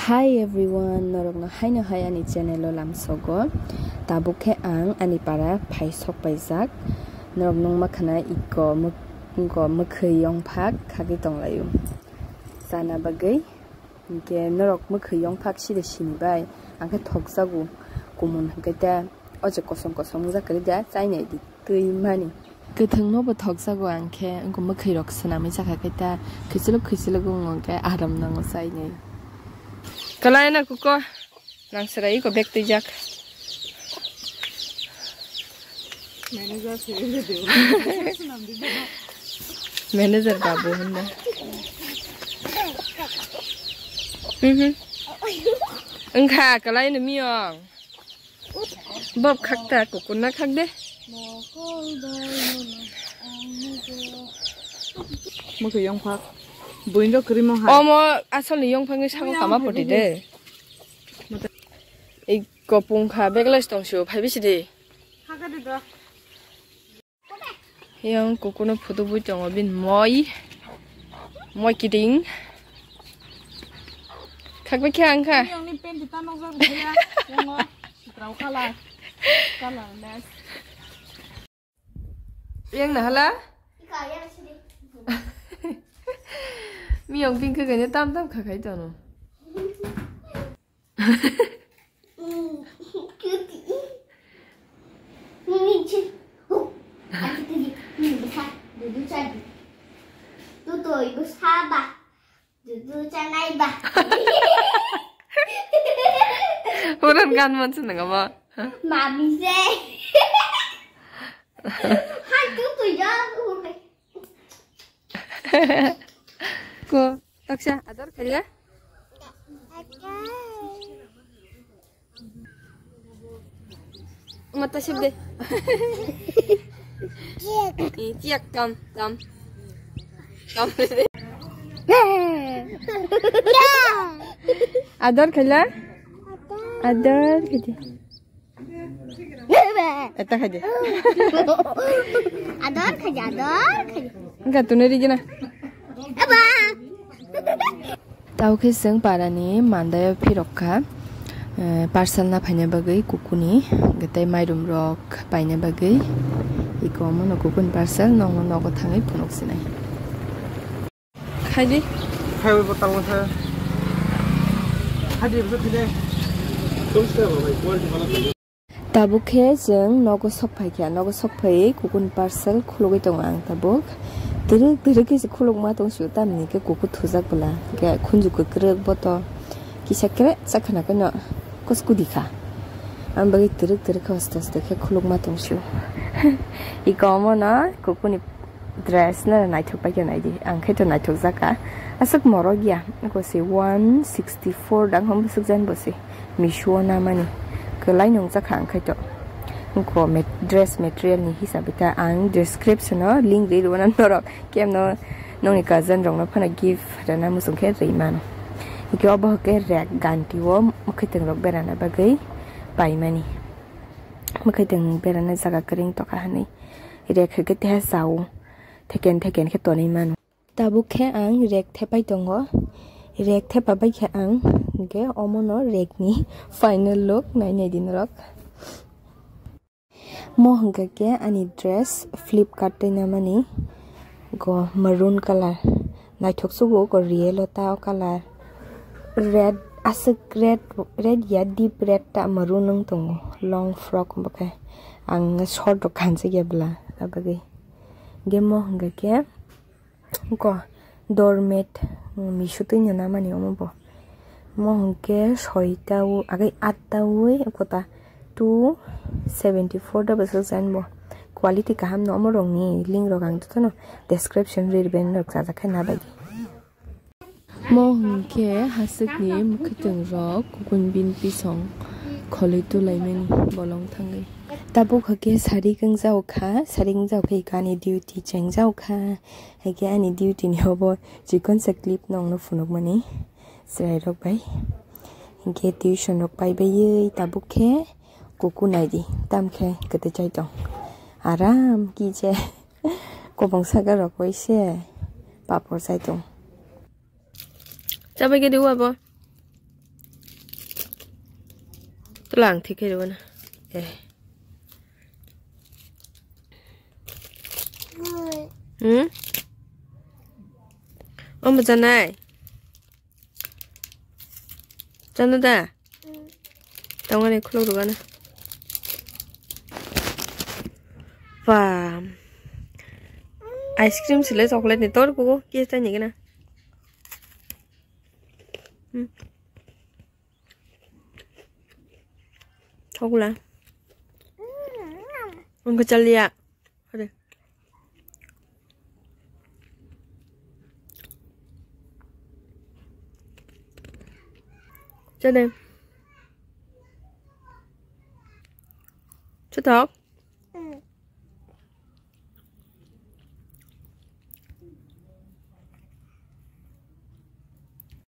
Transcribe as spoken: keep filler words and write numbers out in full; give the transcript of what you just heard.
Hi everyone, norokno haino hai ani channel o lamsogo. Tabuk khe ang ani para phai sok paijak. Norok nungma khana iko mw-, iko mwkhwi yongphak khagwi tonglaio. Chana bagwi, hinkhe norok mwkhwi yongphak side sini bai, ang khe thokjago kumun hinkhe ta. O je kosom kosom wngjak kwrwi da, chainai di twi mani. Kwthwngno bo thokjago ang khe, wngkha mwkhwi rok swnamwi chakha khe ta, khichilok khichilok wng khe aram nango chainai. Kalai na kuko, nang serai ko bag twijak. Manager se video. Manager babu hwnna. Mhm. Wngkha kalai no miyong. Bob khakta kukurna khak de. Mokol bai mono ang mugo. Mokol yongphak. Buino kwrwi mo hai. Omo asol ni yongphak ni sango kama poti de. Ei kopung kha beglais tong sio phai bisi de. Haka de do. Yang kukuno photo bui tongo bin moi. Moi kiting. Khakbai khe ang kha. Yang ni pen di tanok jak ya. Yang o. Sitrau color. Colorless. Yang na hala? Miyong pink khe kanya tam tam kha khai tono. Dudu chanai ba. Orang gan man seneng apa? Mami se. Hai tu tu ya. Ko, taksa, ador khaila? Mata sip de. Chiak. Eh, chiak, kam, kam. Kam. Ador khaila? Ador khaila. Eta khaidi. Ador khaidi, ador khaidi. Enggak, tuni rigina. Aba. Tau khe chwng parani mandaio phirok kha, eh, parcel na phaina bagwi kukuni, hwnkhe tei mairum rok paina bagwi. Iko omono kukuni parcel nokno nogo thangwi phunuk sinai. Khaidi. Khaiwi bo tangma kha. Khaidi bo khide. Tabuk khe chwng nogo sok phai kha, nogo sok phaiwi kukuni parcel khulugwi tongo ang tabuk. Twrwk twrwk khe se khulukma tong sio, tamni khe kuku thujak bwla. Hwnkhe khunju kwkrwk boto kisa kre chakha na khe no kuskudi kha. Ang bagwi twrwk twrwk khe hoste hoste khe khulukma tong sio. Iko omono kukuni dress no naithok pai khe nai di, ang khe to naithok jak kha. Aswk morok ya, eko se one sixty four dang hom bwswk jan bo se Meesho o namani. Kwlai nung jak kha ang khe to. Eko mat-, dress material ni hisab ta ang description o link ri rwna norok kemno nongni cousin rok no phano gift rwna muchung khe rwi mano. Hwnkhe obo hwnkhe rek ganti o mwkhwtwng rok berana bagwi paimani. Mwkhwtwng berana jaga kwrwng tokha hwnwi. Rek hwnkhe teha chao, theken theken khe tonwi mano. Tabuk khe ang rek thepai tongo, rek thepa bai khe ang hwnkhe omono rek ni final look nai nai di norok. Mo hwnkhe khe ani dress Flipkart twi namani go maroon colour. Naithok sugo oko real o ta o colour. Red, aswk red, red ya, deep red ta maroon wng tongo. Long frock bo khe. Ang short rok kanjak ya bwla, abagwi. Hwnkhe mo hwnkhe khe oko doormat, Meesho twi no namani omo bo. Mo hwnkhe soita o, agwi atta wi oko ta two seventy four da bwswk jan bo. Quality kaham no omo rokni link rok ang jotono description ri rwbaino rok chajak khe na bagwi. Mo hwnkhe haswkni mwkhwtwng rok kukun bin pisong kholwi tulaimani bolong thangwi. Tabuk hwnkhe sari wngjao kha, sari wngjao khe ani duty chengjao kha. Hwnkhe ani duty ni obo chikonsa clip nongno phunukmani chwrairok bai. Hwnkhe tuition rok paibaiwi tabuk khe kuku naidi, tamkhe kwtwi chai tong. Aram kije kobong saka rok bai se papor chai tong. Chabai gede uwa bo. Plang thik khe rwna. Eh. Hmm? Omo janai? Chana da? Tongani khuluk rwgana. Bam. Ice cream sile chocolate ni tor kugo kisa ni gana. Hmm. Thokla. Ang kachaliya. Hadi. Chade. Chutok.